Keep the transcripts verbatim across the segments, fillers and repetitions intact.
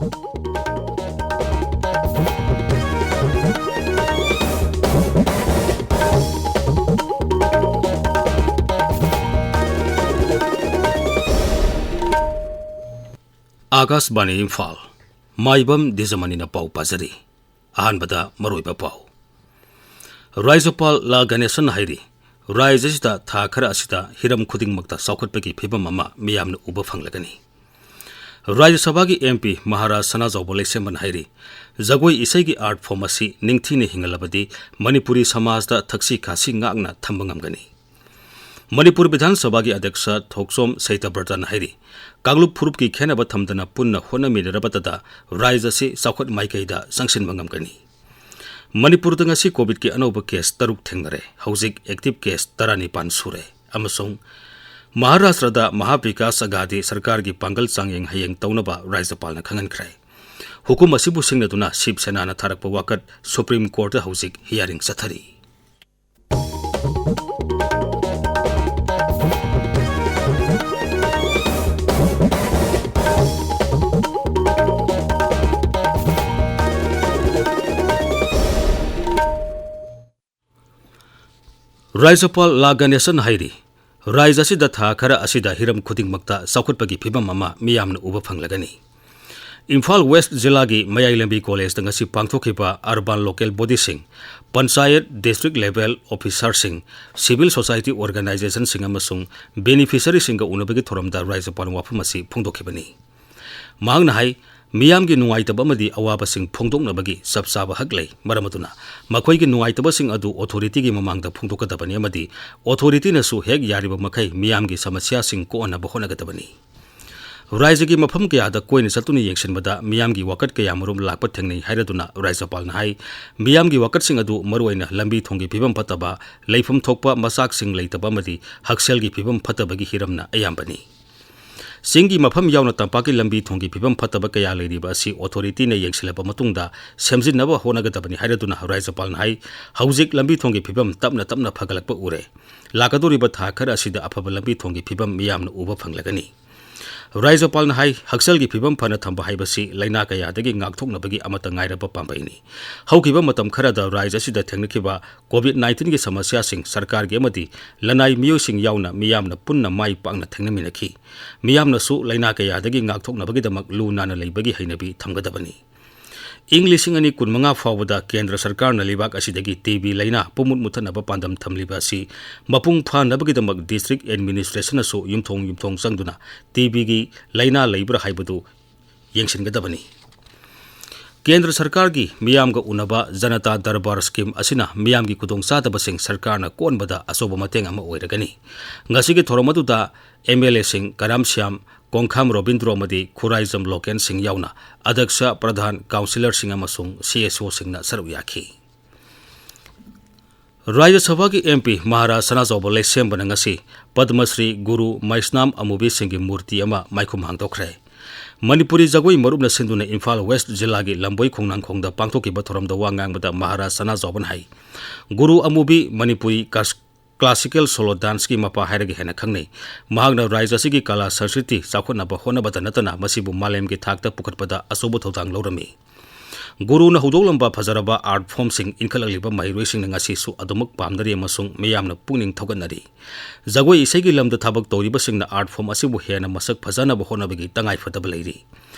ꯑꯥꯀꯥꯁꯕꯥꯅꯤ ꯏꯝꯐꯥꯜ, ꯃꯥꯏꯕꯝ ꯗꯤꯖꯃꯅꯤꯅ ꯄꯥꯎ ꯄꯥꯖꯔꯤ꯫ ꯑꯍꯥꯟꯕꯗ ꯃꯔꯨꯑꯣꯏꯕ ꯄꯥꯎ꯫ ꯔꯥꯖ꯭ꯌꯄꯥꯜ ꯂꯥ ꯒꯅꯦꯁꯟ ꯍꯥꯏꯔꯤ, ꯔꯥꯖ꯭ꯌ ꯑꯁꯤꯗ ꯊꯥ ꯈꯔ ꯑꯁꯤꯗ ꯍꯤꯔꯝ ꯈꯨꯗꯤꯡꯃꯛꯇ ꯆꯥꯎꯈꯠꯄꯒꯤ ꯐꯤꯚꯝ ꯑꯃ ꯃꯤꯌꯥꯝꯅ ꯎꯕ ꯐꯪꯂꯒꯅꯤ꯫ ꯔꯥꯖ꯭ꯌ ꯁꯚꯥꯒꯤ ꯑꯦꯝ ꯄꯤ ꯃꯍꯥꯔꯥꯖ ꯁꯅꯥꯖꯥꯎꯕ ꯂꯩꯁꯦꯝꯕꯅ ꯍꯥꯏꯔꯤ, ꯖꯒꯣꯏ ꯏꯁꯩꯒꯤ ꯑꯥꯔꯠ ꯐꯣꯔꯝ ꯑꯁꯤ ꯅꯤꯡꯊꯤꯅ ꯍꯤꯡꯍꯜꯂꯕꯗꯤ ꯃꯅꯤꯄꯨꯔꯤ ꯁꯃꯥꯖꯇ ꯊꯛꯁꯤ ꯈꯥꯁꯤ ꯉꯥꯛꯅ ꯊꯝꯕ ꯉꯝꯒꯅꯤ꯫ ꯃꯅꯤꯄꯨꯔ ꯕꯤꯙꯥꯟ ꯁꯚꯥꯒꯤ ꯑꯗ꯭ꯌꯛꯁ ꯊꯣꯛꯆꯣꯝ ꯁꯩꯇꯕ꯭ꯔꯇꯅ ꯍꯥꯏꯔꯤ, ꯀꯥꯡꯂꯨꯞ ꯐꯨꯔꯨꯞꯀꯤ ꯈꯦꯟꯅꯕ ꯊꯝꯗꯅ ꯄꯨꯟꯅ ꯍꯣꯠꯅꯃꯤꯟꯅꯔꯕꯇꯗ ꯔꯥꯖ꯭ꯌ ꯑꯁꯤ ꯆꯥꯎꯈꯠ ꯃꯥꯏꯀꯩꯗ ꯆꯪꯁꯤꯟꯕ ꯉꯝꯒꯅꯤ꯫ ꯃꯅꯤꯄꯨꯔꯗ ꯉꯁꯤ ꯀꯣꯚꯤꯗꯀꯤ ꯑꯅꯧꯕ ꯀꯦꯁ ꯇꯔꯨꯛ ꯊꯦꯡꯅꯔꯦ꯫ ꯍꯧꯖꯤꯛ ꯑꯦꯛꯇꯤꯚ ꯀꯦꯁ ꯇꯔꯥꯅꯤꯄꯥꯟ ꯁꯨꯔꯦ꯫ ꯑꯃꯁꯨꯡ ꯃꯍꯥꯔꯥꯁꯇ꯭ꯔꯗ ꯃꯍꯥꯕꯤꯀꯥꯁ ꯑꯒꯥꯗꯤ ꯁꯔꯀꯥꯔꯒꯤ ꯄꯥꯡꯒꯜ ꯆꯥꯡꯌꯦꯡ ꯍꯌꯦꯡ ꯇꯧꯅꯕ ꯔꯥꯖ꯭ꯌꯄꯥꯜꯅ ꯈꯪꯍꯟꯈ꯭ꯔꯦ꯫ ꯍꯨꯀꯨꯝ ꯑꯁꯤꯕꯨ ꯁꯤꯡꯅꯗꯨꯅ ꯁꯤꯕ ꯁꯦꯅꯥꯅ ꯊꯥꯔꯛꯄ ꯋꯥꯀꯠ ꯁꯨꯄ꯭ꯔꯤꯝ ꯀꯣꯔꯠꯇ ꯍꯧꯖꯤꯛ ꯍꯤꯌꯥꯔꯤꯡ ꯆꯠꯊꯔꯤ꯫ ꯔꯥꯖ꯭ꯌꯄꯥꯜ ꯂꯥ ꯒꯅꯦꯁꯟ ꯍꯥꯏꯔꯤ, ꯔꯥꯖ꯭ꯌ ꯑꯁꯤꯗ ꯊꯥ ꯈꯔ ꯑꯁꯤꯗ ꯍꯤꯔꯝ ꯈꯨꯗꯤꯡꯃꯛꯇ ꯆꯥꯎꯈꯠꯄꯒꯤ ꯐꯤꯚꯝ ꯑꯃ ꯃꯤꯌꯥꯝꯅ ꯎꯕ ꯐꯪꯂꯒꯅꯤ꯫ ꯏꯝꯐꯥꯜ ꯋꯦꯁ꯭ꯠ ꯖꯤꯂꯥꯒꯤ ꯃꯌꯥꯏ ꯂꯝꯕꯤ ꯀꯣꯂꯦꯖꯇ ꯉꯁꯤ ꯄꯥꯡꯊꯣꯛꯈꯤꯕ ꯑꯔꯕꯥꯟ ꯂꯣꯀꯦꯜ ꯕꯣꯗꯤꯁꯤꯡ, ꯄꯟꯆꯥꯌꯠ, ꯗꯤꯁꯇ꯭ꯔꯤꯛ ꯂꯦꯚꯦꯜ ꯑꯣꯐꯤꯁꯥꯔꯁꯤꯡ, ꯁꯤꯚꯤꯜ ꯁꯣꯁꯥꯏꯇꯤ ꯑꯣꯔꯒꯅꯥꯏꯖꯦꯁꯟꯁꯤꯡ ꯑꯃꯁꯨꯡ ꯕꯦꯅꯤꯐꯤꯁꯔꯤꯁꯤꯡꯒ ꯎꯅꯕꯒꯤ ꯊꯧꯔꯝꯗ ꯔꯥꯖ꯭ꯌꯄꯥꯜꯅ ꯋꯥꯐꯝ ꯑꯁꯤ ꯐꯣꯡꯗꯣꯛꯈꯤꯕꯅꯤ꯫ ꯃꯍꯥꯛꯅ ꯍꯥꯏ, ꯃꯤꯌꯥꯝꯒꯤ ꯅꯨꯡꯉꯥꯏꯇꯕ ꯑꯃꯗꯤ ꯑꯋꯥꯕꯁꯤꯡ ꯐꯣꯡꯗꯣꯛꯅꯕꯒꯤ ꯆꯞ ꯆꯥꯕ ꯍꯛ ꯂꯩ꯫ ꯃꯔꯝ ꯑꯗꯨꯅ ꯃꯈꯣꯏꯒꯤ ꯅꯨꯡꯉꯥꯏꯇꯕꯁꯤꯡ ꯑꯗꯨ ꯑꯣꯊꯣꯔꯤꯇꯤꯒꯤ ꯃꯃꯥꯡꯗ ꯐꯣꯡꯗꯣꯛꯀꯗꯕꯅꯤ ꯑꯃꯗꯤ ꯑꯣꯊꯣꯔꯤꯇꯤꯅꯁꯨ ꯍꯦꯛ ꯌꯥꯔꯤꯕ ꯃꯈꯩ ꯃꯤꯌꯥꯝꯒꯤ ꯁꯃꯁ꯭ꯌꯥꯁꯤꯡ ꯀꯣꯛꯍꯟꯅꯕ ꯍꯣꯠꯅꯒꯗꯕꯅꯤ꯫ ꯔꯥꯖ꯭ꯌꯒꯤ ꯃꯐꯝ ꯀꯌꯥꯗ ꯀꯣꯏꯅ ꯆꯠꯇꯨꯅ ꯌꯦꯡꯁꯤꯟꯕꯗ ꯃꯤꯌꯥꯝꯒꯤ ꯋꯥꯀꯠ ꯀꯌꯥꯃꯔꯨꯝ ꯂꯥꯛꯄ ꯊꯦꯡꯅꯩ ꯍꯥꯏꯔꯗꯨꯅ ꯔꯥꯖ꯭ꯌꯄꯥꯜꯅ ꯍꯥꯏ, ꯃꯤꯌꯥꯝꯒꯤ ꯋꯥꯀꯠꯁꯤꯡ ꯑꯗꯨ ꯃꯔꯨꯑꯣꯏꯅ ꯂꯝꯕꯤ ꯊꯣꯡꯒꯤ ꯐꯤꯕꯝ ꯐꯠꯇꯕ, ꯂꯩꯐꯝ ꯊꯣꯛꯄ ꯃꯆꯥꯛꯁꯤꯡ ꯂꯩꯇꯕ ꯑꯃꯗꯤ ꯍꯛꯁꯦꯜꯒꯤ ꯐꯤꯕꯝ ꯐꯠꯇꯕꯒꯤ ꯍꯤꯔꯝꯅ ꯑꯌꯥꯝꯕꯅꯤ꯫ ꯆꯤꯡꯒꯤ ꯃꯐꯝ ꯌꯥꯎꯅ ꯇꯝꯄꯥꯛꯀꯤ ꯂꯝꯕꯤ ꯊꯣꯡꯒꯤ ꯐꯤꯕꯝ ꯐꯠꯇꯕ ꯀꯌꯥ ꯂꯩꯔꯤꯕ ꯑꯁꯤ ꯑꯣꯊꯣꯔꯤꯇꯤꯅ ꯌꯦꯡꯁꯤꯜꯂꯕ ꯃꯇꯨꯡꯗ ꯁꯦꯝꯖꯤꯟꯅꯕ ꯍꯣꯠꯅꯒꯗꯕꯅꯤ ꯍꯥꯏꯔꯗꯨꯅ ꯔꯥꯖ꯭ꯌꯄꯥꯜꯅ ꯍꯥꯏ, ꯍꯧꯖꯤꯛ ꯂꯝꯕꯤ ꯊꯣꯡꯒꯤ ꯐꯤꯕꯝ ꯇꯞꯅ ꯇꯞꯅ ꯐꯒꯠꯂꯛꯄ ꯎꯔꯦ꯫ ꯂꯥꯛꯀꯗꯧꯔꯤꯕ ꯊꯥ ꯈꯔ ꯑꯁꯤꯗ ꯑꯐꯕ ꯂꯝꯕꯤ ꯊꯣꯡꯒꯤ ꯐꯤꯕꯝ ꯃꯤꯌꯥꯝꯅ ꯎꯕ ꯐꯪꯂꯒꯅꯤ꯫ ꯔꯥꯖ꯭ꯌꯄꯥꯜꯅ ꯍꯥꯏ, ꯍꯛꯁꯦꯜꯒꯤ ꯐꯤꯕꯝ ꯐꯅ ꯊꯝꯕ ꯍꯥꯏꯕꯁꯤ ꯂꯥꯏꯅꯥ ꯀꯌꯥꯗꯒꯤ ꯉꯥꯛꯊꯣꯛꯅꯕꯒꯤ ꯑꯃꯠꯇ ꯉꯥꯏꯔꯕ ꯄꯥꯝꯕꯩꯅꯤ꯫ ꯍꯧꯈꯤꯕ ꯃꯇꯝ ꯈꯔꯗ ꯔꯥꯖ꯭ꯌ ꯑꯁꯤꯗ ꯊꯦꯡꯅꯈꯤꯕ COVID nineteenꯒꯤ ꯁꯃꯁ꯭ꯌꯥꯁꯤꯡ ꯁꯔꯀꯥꯔꯒꯤ ꯑꯃꯗꯤ ꯂꯅꯥꯏ ꯃꯤꯑꯣꯏꯁꯤꯡ ꯌꯥꯎꯅ ꯃꯤꯌꯥꯝꯅ ꯄꯨꯟꯅ ꯃꯥꯏ ꯄꯥꯛꯅ ꯊꯦꯡꯅꯃꯤꯟꯅꯈꯤ꯫ ꯃꯤꯌꯥꯝꯅꯁꯨ ꯂꯥꯏꯅꯥ ꯀꯌꯥꯗꯒꯤ ꯉꯥꯛꯊꯣꯛꯅꯕꯒꯤꯗꯃꯛ ꯂꯨ ꯅꯥꯟꯅ ꯂꯩꯕꯒꯤ ꯍꯩꯅꯕꯤ ꯊꯝꯒꯗꯕꯅꯤ꯫ ꯏꯪ ꯂꯤꯁꯤꯡ ꯑꯅꯤ ꯀꯨꯟꯃꯉꯥ ꯐꯥꯎꯕꯗ ꯀꯦꯟꯗ꯭ꯔ ꯁꯔꯀꯥꯔꯅ ꯂꯩꯕꯥꯛ ꯑꯁꯤꯗꯒꯤ TB ꯂꯥꯏꯅꯥ ꯄꯨꯝꯃꯨꯠ ꯃꯨꯠꯊꯠꯅꯕ ꯄꯥꯟꯗꯝ ꯊꯝꯂꯤꯕ ꯑꯁꯤ ꯃꯄꯨꯡ ꯐꯥꯅꯕꯒꯤꯗꯃꯛ district administrationꯅꯁꯨ ꯌꯨꯝꯊꯣꯡ ꯌꯨꯝꯊꯣꯡ ꯆꯪꯗꯨꯅ TBꯒꯤ ꯂꯥꯏꯅꯥ ꯂꯩꯕ꯭ꯔꯥ ꯍꯥꯏꯕꯗꯨ ꯌꯦꯡꯁꯤꯟꯒꯗꯕꯅꯤ꯫ ꯀꯦꯟꯗ꯭ꯔ ꯁꯔꯀꯥꯔꯒꯤ ꯃꯤꯌꯥꯝꯒ ꯎꯅꯕ ꯖꯅꯇꯥ ꯗꯔꯕꯥꯔ scheme ꯑꯁꯤꯅ ꯃꯤꯌꯥꯝꯒꯤ ꯈꯨꯗꯣꯡꯆꯥꯗꯕꯁꯤꯡ ꯁꯔꯀꯥꯔꯅ ꯀꯣꯟꯕꯗ ꯑꯆꯧꯕ ꯃꯇꯦꯡ ꯑꯃ ꯑꯣꯏꯔꯒꯅꯤ꯫ ꯉꯁꯤꯒꯤ ꯊꯧꯔꯝ ꯑꯗꯨꯗ MLAꯁꯤꯡ ꯀꯔꯥꯝ ꯁ꯭ꯌꯥꯝ, ꯀꯣꯡꯈꯥꯝ ꯔꯣꯕꯤꯟꯗ꯭ꯔꯣ ꯑꯃꯗꯤ ꯈꯨꯔꯥꯏꯖꯝ ꯂꯣꯀꯦꯟ ꯁꯤꯡ ꯌꯥꯎꯅ ꯑꯗ꯭ꯌꯛꯁ, ꯄ꯭ꯔꯙꯥꯟ, ꯀꯥꯎꯟꯁꯤꯂꯔꯁꯤꯡ ꯑꯃꯁꯨꯡ CSOꯁꯤꯡꯅ ꯁꯔꯨꯛ ꯌꯥꯈꯤ꯫ ꯔꯥꯖ꯭ꯌ ꯁꯚꯥꯒꯤ MP ꯃꯍꯥꯔꯥꯖ ꯁꯅꯥꯖꯥꯎꯕ ꯂꯩꯁꯦꯝꯕꯅ ꯉꯁꯤ ꯄꯗꯃ ꯁ꯭ꯔꯤ ꯒꯨꯔꯨ ꯃꯩꯁꯅꯥꯝ ꯑꯃꯨꯕꯤ ꯁꯤꯡꯒꯤ ꯃꯨꯔꯇꯤ ꯑꯃ ꯃꯥꯏꯈꯨꯝ ꯍꯥꯡꯗꯣꯛꯈ꯭ꯔꯦ꯫ ꯃꯅꯤꯄꯨꯔꯤ ꯖꯒꯣꯏ ꯃꯔꯨꯞꯅ ꯁꯤꯟꯗꯨꯅ ꯏꯝꯐꯥꯜ ꯋꯦꯁ꯭ꯠ ꯖꯤꯂꯥꯒꯤ ꯂꯝꯕꯣꯏ ꯈꯣꯡꯅꯥꯡꯈꯣꯡꯗ ꯄꯥꯡꯊꯣꯛꯈꯤꯕ ꯊꯧꯔꯝꯗ ꯋꯥ ꯉꯥꯡꯕꯗ ꯃꯍꯥꯔꯥꯖ ꯁꯅꯥꯖꯥꯎꯕꯅ ꯍꯥꯏ, ꯒꯨꯔꯨ ꯑꯃꯨꯕꯤ ꯃꯅꯤꯄꯨꯔꯤ ꯀ꯭ꯂꯥꯁ-, classical solo danceꯀꯤ ꯃꯄꯥ ꯍꯥꯏꯔꯒ ꯍꯦꯟꯅ ꯈꯪꯅꯩ꯫ ꯃꯍꯥꯛꯅ ꯔꯥꯖ꯭ꯌ ꯑꯁꯤꯒꯤ ꯀꯂꯥ ꯁꯪꯁꯀ꯭ꯔꯤꯇꯤ ꯆꯥꯎꯈꯠꯅꯕ ꯍꯣꯠꯅꯕꯗ ꯅꯠꯇꯅ ꯃꯁꯤꯕꯨ ꯃꯥꯂꯦꯝꯒꯤ ꯊꯥꯛꯇ ꯄꯨꯈꯠꯄꯗ ꯑꯆꯧꯕ ꯊꯧꯗꯥꯡ ꯂꯧꯔꯝꯃꯤ꯫ ꯒꯨꯔꯨꯅ ꯍꯧꯗꯣꯛꯂꯝꯕ ꯐꯖꯔꯕ art formꯁꯤꯡ ꯏꯟꯈꯠꯂꯛꯂꯤꯕ ꯃꯍꯩꯔꯣꯏꯁꯤꯡꯅ ꯉꯁꯤꯁꯨ ꯑꯗꯨꯃꯛ ꯄꯥꯝꯅꯔꯤ ꯑꯃꯁꯨꯡ ꯃꯤꯌꯥꯝꯅ ꯄꯨꯛꯅꯤꯡ ꯊꯧꯒꯠꯅꯔꯤ꯫ ꯖꯒꯣꯏ ꯏꯁꯩꯒꯤ ꯂꯝꯗ ꯊꯕꯛ ꯇꯧꯔꯤꯕꯁꯤꯡꯅ art form ꯑꯁꯤꯕꯨ ꯍꯦꯟꯅ ꯃꯁꯛ ꯐꯖꯅꯕ ꯍꯣꯠꯅꯕꯒꯤ ꯇꯉꯥꯏꯐꯗꯕ ꯂꯩꯔꯤ꯫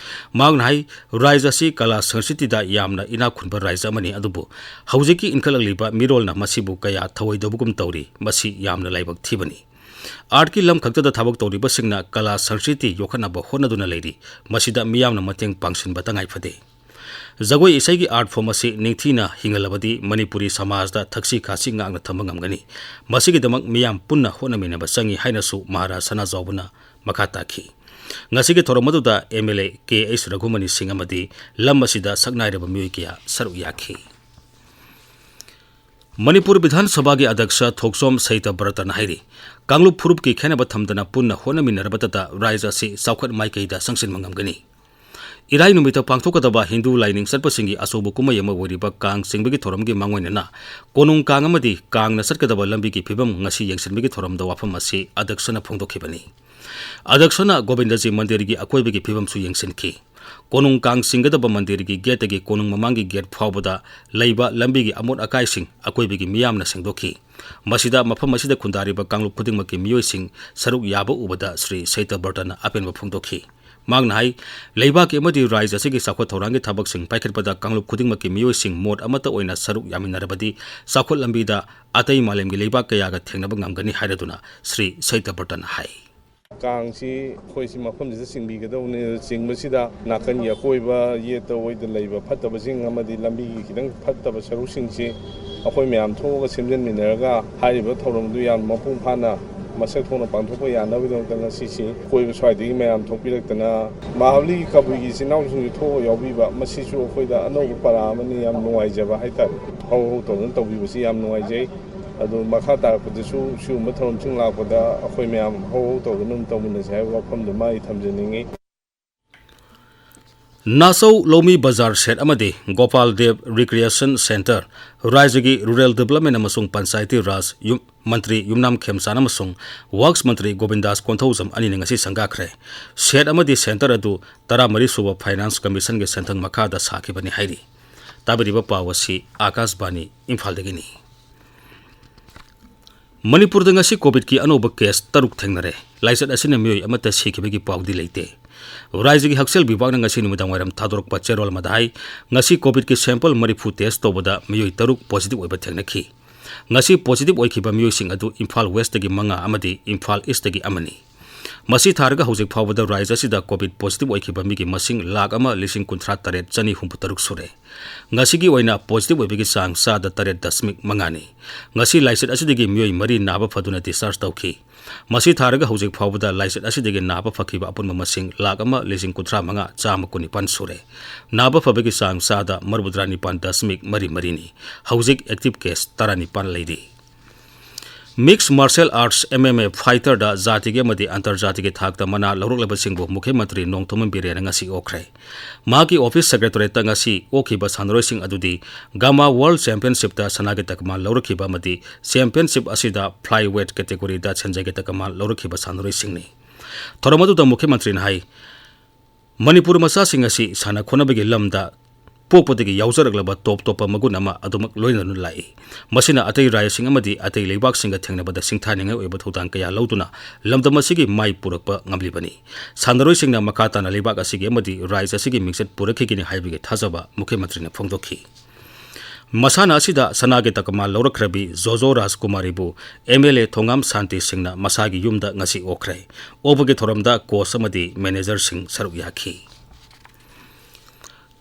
ꯃꯍꯥꯛꯅ ꯍꯥꯏ, ꯔꯥꯖ꯭ꯌ ꯑꯁꯤ ꯀꯂꯥ ꯁꯪꯁꯀ꯭ꯔꯤꯇꯤꯗ ꯌꯥꯝꯅ ꯏꯅꯥꯛ ꯈꯨꯟꯕ ꯔꯥꯖ꯭ꯌ ꯑꯃꯅꯤ, ꯑꯗꯨꯕꯨ ꯍꯧꯖꯤꯛꯀꯤ ꯏꯟꯈꯠꯂꯛꯂꯤꯕ ꯃꯤꯔꯣꯜꯅ ꯃꯁꯤꯕꯨ ꯀꯌꯥ ꯊꯧꯑꯣꯏꯗꯕꯒꯨꯝ ꯇꯧꯔꯤ꯫ ꯃꯁꯤ ꯌꯥꯝꯅ ꯂꯥꯏꯕꯛ ꯊꯤꯕꯅꯤ꯫ Artꯀꯤ ꯂꯝ ꯈꯛꯇꯗ ꯊꯕꯛ ꯇꯧꯔꯤꯕꯁꯤꯡꯅ ꯀꯂꯥ ꯁꯪꯁꯀ꯭ꯔꯤꯇꯤ ꯌꯣꯛꯈꯠꯅꯕ ꯍꯣꯠꯅꯗꯨꯅ ꯂꯩꯔꯤ꯫ ꯃꯁꯤꯗ ꯃꯤꯌꯥꯝꯅ ꯃꯇꯦꯡ ꯄꯥꯡꯁꯤꯟꯕ ꯇꯉꯥꯏ ꯐꯗꯦ꯫ ꯖꯒꯣꯏ ꯏꯁꯩꯒꯤ art form ꯑꯁꯤ ꯅꯤꯡꯊꯤꯅ ꯍꯤꯡꯍꯜꯂꯕꯗꯤ ꯃꯅꯤꯄꯨꯔꯤ ꯁꯃꯥꯖꯇ ꯊꯛꯁꯤ ꯈꯥꯁꯤ ꯉꯥꯛꯅ ꯊꯝꯕ ꯉꯝꯒꯅꯤ꯫ ꯃꯁꯤꯒꯤꯗꯃꯛ ꯃꯤꯌꯥꯝ ꯄꯨꯟꯅ ꯍꯣꯠꯅꯃꯤꯟꯅꯕ ꯆꯪꯏ ꯍꯥꯏꯅꯁꯨ ꯃꯍꯥꯔꯥꯖ ꯁꯅꯥꯖꯥꯎꯕꯅ ꯃꯈꯥ ꯇꯥꯈꯤ꯫ ꯉꯁꯤꯒꯤ ꯊꯧꯔꯝ ꯑꯗꯨꯗ MLA K H ꯔꯘꯨꯃꯅꯤ ꯁꯤꯡ ꯑꯃꯗꯤ ꯂꯝ ꯑꯁꯤꯗ ꯁꯛꯅꯥꯏꯔꯕ ꯃꯤꯑꯣꯏ ꯀꯌꯥ ꯁꯔꯨꯛ ꯌꯥꯈꯤ꯫ ꯃꯅꯤꯄꯨꯔ ꯕꯤꯙꯥꯟ ꯁꯚꯥꯒꯤ ꯑꯗ꯭ꯌꯛꯁ ꯊꯣꯛꯆꯣꯝ ꯁꯩꯇꯕ꯭ꯔꯇꯅ ꯍꯥꯏꯔꯤ, ꯀꯥꯡꯂꯨꯞ ꯐꯨꯔꯨꯞꯀꯤ ꯈꯦꯟꯅꯕ ꯊꯝꯗꯅ ꯄꯨꯟꯅ ꯍꯣꯠꯅꯃꯤꯟꯅꯔꯕꯇꯗ ꯔꯥꯖ꯭ꯌ ꯑꯁꯤ ꯆꯥꯎꯈꯠ ꯃꯥꯏꯀꯩꯗ ꯆꯪꯁꯤꯟꯕ ꯉꯝꯒꯅꯤ꯫ ꯏꯔꯥꯏ ꯅꯨꯃꯤꯠꯇ ꯄꯥꯡꯊꯣꯛꯀꯗꯕ ꯍꯤꯟꯗꯨ ꯂꯥꯏꯅꯤꯡ ꯆꯠꯄꯁꯤꯡꯒꯤ ꯑꯆꯧꯕ ꯀꯨꯝꯍꯩ ꯑꯃ ꯑꯣꯏꯔꯤꯕ ꯀꯥꯡ ꯆꯤꯡꯕꯒꯤ ꯊꯧꯔꯝꯒꯤ ꯃꯥꯡꯑꯣꯏꯅꯅ ꯀꯣꯅꯨꯡ ꯀꯥꯡ ꯑꯃꯗꯤ ꯀꯥꯡꯅ ꯆꯠꯀꯗꯕ ꯂꯝꯕꯤꯒꯤ ꯐꯤꯕꯝ ꯉꯁꯤ ꯌꯦꯡꯁꯤꯟꯕꯒꯤ ꯊꯧꯔꯝꯗ ꯋꯥꯐꯝ ꯑꯁꯤ ꯑꯗ꯭ꯌꯛꯁꯅ ꯐꯣꯡꯗꯣꯛꯈꯤꯕꯅꯤ꯫ ꯑꯗꯛꯁꯅ ꯒꯣꯕꯤꯟꯗꯖꯤ ꯃꯟꯗꯤꯔꯒꯤ ꯑꯀꯣꯏꯕꯒꯤ ꯐꯤꯕꯝꯁꯨ ꯌꯦꯡꯁꯤꯟꯈꯤ꯫ ꯀꯣꯅꯨꯡ ꯀꯥꯡ ꯆꯤꯡꯒꯗꯕ ꯃꯟꯗꯤꯔꯒꯤ ꯒꯦꯠꯇꯒꯤ ꯀꯣꯅꯨꯡ ꯃꯃꯥꯡꯒꯤ ꯒꯦꯠ ꯐꯥꯎꯕꯗ ꯂꯩꯕ ꯂꯝꯕꯤꯒꯤ ꯑꯃꯣꯠ ꯑꯀꯥꯏꯁꯤꯡ ꯑꯀꯣꯏꯕꯒꯤ ꯃꯤꯌꯥꯝꯅ ꯁꯦꯡꯗꯣꯛꯈꯤ꯫ ꯃꯁꯤꯗ ꯃꯐꯝ ꯑꯁꯤꯗ ꯈꯨꯟꯗꯥꯔꯤꯕ ꯀꯥꯡꯂꯨꯞ ꯈꯨꯗꯤꯡꯃꯛꯀꯤ ꯃꯤꯑꯣꯏꯁꯤꯡ ꯁꯔꯨꯛ ꯌꯥꯕ ꯎꯕꯗ ꯁ꯭ꯔꯤ ꯁꯩꯇꯕꯔꯇꯟꯅ ꯑꯄꯦꯟꯕ ꯐꯣꯡꯗꯣꯛꯈꯤ꯫ ꯃꯍꯥꯛꯅ ꯍꯥꯏ, ꯂꯩꯕꯥꯛꯀꯤ ꯑꯃꯗꯤ ꯔꯥꯖ꯭ꯌ ꯑꯁꯤꯒꯤ ꯆꯥꯎꯈꯠ ꯊꯧꯔꯥꯡꯒꯤ ꯊꯕꯛꯁꯤꯡ ꯄꯥꯏꯈꯠꯄꯗ ꯀꯥꯡꯂꯨꯞ ꯈꯨꯗꯤꯡꯃꯛꯀꯤ ꯃꯤꯑꯣꯏꯁꯤꯡ ꯃꯣꯠ ꯑꯃꯠꯇ ꯑꯣꯏꯅ ꯁꯔꯨꯛ ꯌꯥꯃꯤꯟꯅꯔꯕꯗꯤ ꯆꯥꯎꯈꯠ ꯂꯝꯕꯤꯗ ꯑꯇꯩ ꯃꯥꯂꯦꯝꯒꯤ ꯂꯩꯕꯥꯛ ꯀꯌꯥꯒ ꯊꯦꯡꯅꯕ ꯉꯝꯒꯅꯤ ꯍꯥꯏꯔꯗꯨꯅ ꯁ꯭ꯔꯤ ꯁꯩꯇꯕꯔꯇꯟꯅ ꯍꯥꯏ꯫ ꯀꯥꯡꯁꯤ ꯑꯩꯈꯣꯏꯁꯤ ꯃꯐꯝꯁꯤꯗ ꯆꯤꯡꯕꯤꯒꯗꯧꯕꯅꯤ꯫ ꯆꯤꯡꯕꯁꯤꯗ ꯅꯥꯀꯟꯒꯤ ꯑꯀꯣꯏꯕ ꯌꯦꯠꯇ ꯑꯣꯏꯗ ꯂꯩꯕ ꯐꯠꯇꯕꯁꯤꯡ ꯑꯃꯗꯤ ꯂꯝꯕꯤꯒꯤ ꯈꯤꯇꯪ ꯐꯠꯇꯕ ꯁꯔꯨꯛꯁꯤꯡꯁꯤ ꯑꯩꯈꯣꯏ ꯃꯌꯥꯝ ꯊꯣꯛꯑꯒ ꯁꯦꯝꯖꯤꯟꯃꯤꯟꯅꯔꯒ ꯍꯥꯏꯔꯤꯕ ꯊꯧꯔꯝꯗꯨ ꯌꯥꯝ ꯃꯄꯨꯡ ꯐꯥꯅ ꯃꯁꯛ ꯊꯣꯛꯅ ꯄꯥꯡꯊꯣꯛꯄ ꯌꯥꯅꯕꯒꯤꯗꯃꯛꯇ ꯉꯁꯤꯁꯤ ꯑꯀꯣꯏꯕ ꯁ꯭ꯋꯥꯏꯗꯒꯤ ꯃꯌꯥꯝ ꯊꯣꯛꯄꯤꯔꯛꯇꯅ ꯃꯍꯥꯕꯂꯤ ꯀꯕꯨꯏꯒꯤ ꯏꯆꯤꯟ ꯏꯅꯥꯎꯁꯤꯡꯁꯨ ꯊꯣꯛꯑꯒ ꯌꯥꯎꯕꯤꯕ, ꯃꯁꯤꯁꯨ ꯑꯩꯈꯣꯏꯗ ꯑꯅꯧꯕ ꯄꯔꯥ ꯑꯃꯅꯤ꯫ ꯌꯥꯝ ꯅꯨꯡꯉꯥꯏꯖꯕ ꯍꯥꯏꯇꯥꯔꯦ꯫ ꯍꯧ ꯍꯧ ꯇꯧꯗꯨꯅ ꯇꯧꯕꯤꯕꯁꯤ ꯌꯥꯝ ꯅꯨꯡꯉꯥꯏꯖꯩ꯫ ꯑꯗꯨ ꯃꯈꯥ ꯇꯥꯔꯛꯄꯗꯁꯨ ꯁꯤꯒꯨꯝꯕ ꯊꯧꯔꯝꯁꯤꯡ ꯂꯥꯛꯄꯗ ꯑꯩꯈꯣꯏ ꯃꯌꯥꯝ ꯍꯧ ꯍꯧ ꯇꯧꯗꯨꯅ ꯑꯗꯨꯝ ꯇꯧꯃꯤꯟꯅꯁꯤ ꯍꯥꯏꯕ ꯋꯥꯐꯝꯗꯨꯃ ꯑꯩ ꯊꯝꯖꯅꯤꯡꯉꯤ꯫ ꯅꯥꯆꯧ ꯂꯧꯃꯤ ꯕꯖꯥꯔ ꯁꯦꯠ ꯑꯃꯗꯤ ꯒꯣꯄꯥꯜ ꯗꯦꯕ ꯔꯤꯀ꯭ꯔꯤꯌꯦꯁꯟ ꯁꯦꯟꯇꯔ, ꯔꯥꯖ꯭ꯌꯒꯤ ꯔꯨꯔꯦꯜ ꯗꯤꯕꯂꯞꯃꯦꯟ ꯑꯃꯁꯨꯡ ꯄꯟꯆꯥꯌꯇꯤ ꯔꯥꯖ ꯌꯨꯝ, ꯃꯟꯇ꯭ꯔꯤ ꯌꯨꯝꯅꯥꯝ ꯈꯦꯝꯆꯥꯟ ꯑꯃꯁꯨꯡ ꯋꯥꯔꯛꯁ ꯃꯟꯇ꯭ꯔꯤ ꯒꯣꯕꯤꯟꯗꯥꯁ ꯀꯣꯟꯊꯧꯖꯝ ꯑꯅꯤꯅ ꯉꯁꯤ ꯁꯪꯒꯥꯈ꯭ꯔꯦ꯫ ꯁꯦꯠ ꯑꯃꯗꯤ ꯁꯦꯟꯇꯔ ꯑꯗꯨ ꯇꯔꯥꯃꯔꯤ ꯁꯨꯕ ꯐꯥꯏꯅꯥꯟꯁ ꯀꯃꯤꯁꯟꯒꯤ ꯁꯦꯟꯊꯪ ꯃꯈꯥꯗ ꯁꯥꯈꯤꯕꯅꯤ ꯍꯥꯏꯔꯤ꯫ ꯇꯥꯕꯤꯔꯤꯕ ꯄꯥꯎ ꯑꯁꯤ ꯑꯥꯀꯥꯁꯕꯥꯅꯤ ꯏꯝꯐꯥꯜꯗꯒꯤꯅꯤ꯫ ꯃꯅꯤꯄꯨꯔꯗ ꯉꯁꯤ ꯀꯣꯚꯤꯗꯀꯤ ꯑꯅꯧꯕ ꯀꯦꯁ ꯇꯔꯨꯛ ꯊꯦꯡꯅꯔꯦ꯫ ꯂꯥꯏꯆꯠ ꯑꯁꯤꯅ ꯃꯤꯑꯣꯏ ꯑꯃꯠꯇ ꯁꯤꯈꯤꯕꯒꯤ ꯄꯥꯎꯗꯤ ꯂꯩꯇꯦ꯫ ꯔꯥꯖ꯭ꯌꯒꯤ ꯍꯛꯁꯦꯜ ꯕꯤꯚꯥꯒꯅ ꯉꯁꯤ ꯅꯨꯃꯤꯗꯥꯡꯋꯥꯏꯔꯝ ꯊꯥꯗꯣꯔꯛꯄ ꯆꯦꯔꯣꯜ ꯑꯃꯗ ꯍꯥꯏ, ꯉꯁꯤ ꯀꯣꯚꯤꯗꯀꯤ ꯁꯦꯝꯄꯜ ꯃꯔꯤꯐꯨ ꯇꯦꯁ ꯇꯧꯕꯗ ꯃꯤꯑꯣꯏ ꯇꯔꯨꯛ ꯄꯣꯖꯤꯇꯤꯚ ꯑꯣꯏꯕ ꯊꯦꯡꯅꯈꯤ꯫ ꯉꯁꯤ ꯄꯣꯖꯤꯇꯤꯚ ꯑꯣꯏꯈꯤꯕ ꯃꯤꯑꯣꯏꯁꯤꯡ ꯑꯗꯨ ꯏꯝꯐꯥꯜ ꯋꯦꯁꯇꯒꯤ ꯃꯉꯥ ꯑꯃꯗꯤ ꯏꯝꯐꯥꯜ ꯏꯁꯇꯒꯤ ꯑꯃꯅꯤ꯫ ꯃꯁꯤ ꯊꯥꯔꯒ ꯍꯧꯖꯤꯛ ꯐꯥꯎꯕꯗ ꯔꯥꯖ꯭ꯌ ꯑꯁꯤꯗ ꯀꯣꯚꯤꯗ ꯄꯣꯖꯤꯇꯤꯚ ꯑꯣꯏꯈꯤꯕ ꯃꯤꯒꯤ ꯃꯁꯤꯡ ꯂꯥꯈ ꯑꯃ ꯂꯤꯁꯤꯡ ꯀꯨꯟꯊ꯭ꯔꯥ ꯇꯔꯦꯠ ꯆꯅꯤ ꯍꯨꯝꯐꯨ ꯇꯔꯨꯛ ꯁꯨꯔꯦ꯫ ꯉꯁꯤꯒꯤ ꯑꯣꯏꯅ ꯄꯣꯖꯤꯇꯤꯚ ꯑꯣꯏꯕꯒꯤ ꯆꯥꯡ ꯆꯥꯗ ꯇꯔꯦꯠ ꯗꯁꯃꯤꯛ ꯃꯉꯥꯅꯤ꯫ ꯉꯁꯤ ꯂꯥꯏꯆꯠ ꯑꯁꯤꯗꯒꯤ ꯃꯤꯑꯣꯏ ꯃꯔꯤ ꯅꯥꯕ ꯐꯗꯨꯅ ꯗꯤꯁꯆꯥꯔꯖ ꯇꯧꯈꯤ꯫ ꯃꯁꯤ ꯊꯥꯔꯒ ꯍꯧꯖꯤꯛ ꯐꯥꯎꯕꯗ ꯂꯥꯏꯆꯠ ꯑꯁꯤꯗꯒꯤ ꯅꯥꯕ ꯐꯈꯤꯕ ꯑꯄꯨꯟꯕ ꯃꯁꯤꯡ ꯂꯥꯈ ꯑꯃ ꯂꯤꯁꯤꯡ ꯀꯨꯟꯊ꯭ꯔꯥ ꯃꯉꯥ ꯆꯥꯝꯃ ꯀꯨꯟꯅꯤꯄꯥꯟ ꯁꯨꯔꯦ꯫ ꯅꯥꯕ ꯐꯕꯒꯤ ꯆꯥꯡ ꯆꯥꯗ ꯃꯔꯤꯐꯨꯇꯔꯥ ꯅꯤꯄꯥꯟ ꯗꯁꯃꯤꯛ ꯃꯔꯤ ꯃꯔꯤꯅꯤ꯫ ꯍꯧꯖꯤꯛ ꯑꯦꯛꯇꯤꯚ ꯀꯦꯁ ꯇꯔꯥꯅꯤꯄꯥꯟ ꯂꯩꯔꯤ꯫ Mixed martial arts, M M A, ꯐꯥꯏꯇꯔꯗ ꯖꯥꯇꯤꯒꯤ ꯑꯃꯗꯤ ꯑꯟꯇꯔꯖꯥꯇꯤꯒꯤ ꯊꯥꯛꯇ ꯃꯅꯥ ꯂꯧꯔꯛꯂꯕꯁꯤꯡꯕꯨ ꯃꯨꯈ꯭ꯌ ꯃꯟꯇ꯭ꯔꯤ ꯅꯣꯡꯊꯣꯝꯕꯝ ꯕꯤꯔꯦꯟꯅ ꯉꯁꯤ ꯑꯣꯛꯈ꯭ꯔꯦ꯫ ꯃꯍꯥꯛꯀꯤ ꯑꯣꯐꯤꯁ ꯁꯦꯀ꯭ꯔꯦꯇꯔꯤꯌꯦꯠꯇ ꯉꯁꯤ ꯑꯣꯛꯈꯤꯕ ꯁꯥꯟꯅꯔꯣꯏꯁꯤꯡ ꯑꯗꯨꯗꯤ ꯒꯥꯃꯥ ꯋꯥꯔꯜꯗ ꯆꯦꯝꯄꯤꯌꯟꯁꯤꯞꯇ ꯁꯅꯥꯒꯤ ꯇꯀꯃꯥꯟ ꯂꯧꯔꯛꯈꯤꯕ ꯑꯃꯗꯤ ꯆꯦꯝꯄꯤꯌꯟꯁꯤꯞ ꯑꯁꯤꯗ ꯐ꯭ꯂꯥꯏ ꯋꯦꯠ ꯀꯦꯇꯦꯒꯣꯔꯤꯗ ꯁꯦꯟꯖꯦꯡꯒꯤ ꯇꯀꯃꯥꯟ ꯂꯧꯔꯛꯈꯤꯕ ꯁꯥꯟꯅꯔꯣꯏꯁꯤꯡꯅꯤ꯫ ꯊꯧꯔꯝ ꯑꯗꯨꯗ ꯃꯨꯈ꯭ꯌ ꯃꯟꯇ꯭ꯔꯤꯅ ꯍꯥꯏ, ꯃꯅꯤꯄꯨꯔ ꯃꯆꯥꯁꯤꯡ ꯑꯁꯤ ꯁꯥꯟꯅ ꯈꯣꯠꯅꯕꯒꯤ ꯂꯝꯗ ꯄꯣꯛꯄꯗꯒꯤ ꯌꯥꯎꯖꯔꯛꯂꯕ ꯇꯣꯞ ꯇꯣꯞꯄ ꯃꯒꯨꯟ ꯑꯃ ꯑꯗꯨꯃꯛ ꯂꯣꯏꯅꯗꯨꯅ ꯂꯥꯛꯏ꯫ ꯃꯁꯤꯅ ꯑꯇꯩ ꯔꯥꯏꯖꯁꯤꯡ ꯑꯃꯗꯤ ꯑꯇꯩ ꯂꯩꯕꯥꯛꯁꯤꯡꯒ ꯊꯦꯡꯅꯕꯗ ꯁꯤꯡꯊꯥꯅꯤꯡꯉꯥꯏ ꯑꯣꯏꯕ ꯊꯧꯗꯥꯡ ꯀꯌꯥ ꯂꯧꯗꯨꯅ ꯂꯝꯗꯝ ꯑꯁꯤꯒꯤ ꯃꯥꯏ ꯄꯨꯔꯛꯄ ꯉꯝꯂꯤꯕꯅꯤ꯫ ꯁꯥꯟꯅꯔꯣꯏꯁꯤꯡꯅ ꯃꯈꯥ ꯇꯥꯅ ꯂꯩꯕꯥꯛ ꯑꯁꯤꯒꯤ ꯑꯃꯗꯤ ꯔꯥꯏꯖ ꯑꯁꯤꯒꯤ ꯃꯤꯡꯆꯠ ꯄꯨꯔꯛꯈꯤꯒꯅꯤ ꯍꯥꯏꯕꯒꯤ ꯊꯥꯖꯕ ꯃꯨꯈ꯭ꯌ ꯃꯟꯇ꯭ꯔꯤꯅ ꯐꯣꯡꯗꯣꯛꯈꯤ꯫ ꯃꯁꯥꯟꯅ ꯑꯁꯤꯗ ꯁꯅꯥꯒꯤ ꯇꯀꯃꯥꯟ ꯂꯧꯔꯛꯈ꯭ꯔꯕꯤ ꯖꯣꯖꯣ ꯔꯥꯖꯀꯨꯃꯥꯔꯤꯕꯨ ꯑꯦꯝ ꯑꯦꯜ ꯑꯦ ꯊꯣꯉꯥꯝ ꯁꯥꯟꯇꯤ ꯁꯤꯡꯅ ꯃꯁꯥꯒꯤ ꯌꯨꯝꯗ ꯉꯁꯤ ꯑꯣꯛꯈ꯭ꯔꯦ꯫ ꯑꯣꯛꯄꯒꯤ ꯊꯧꯔꯝꯗ ꯀꯣꯆ ꯑꯃꯗꯤ ꯃꯦꯅꯦꯖꯔꯁꯤꯡ ꯁꯔꯨꯛ ꯌꯥꯈꯤ꯫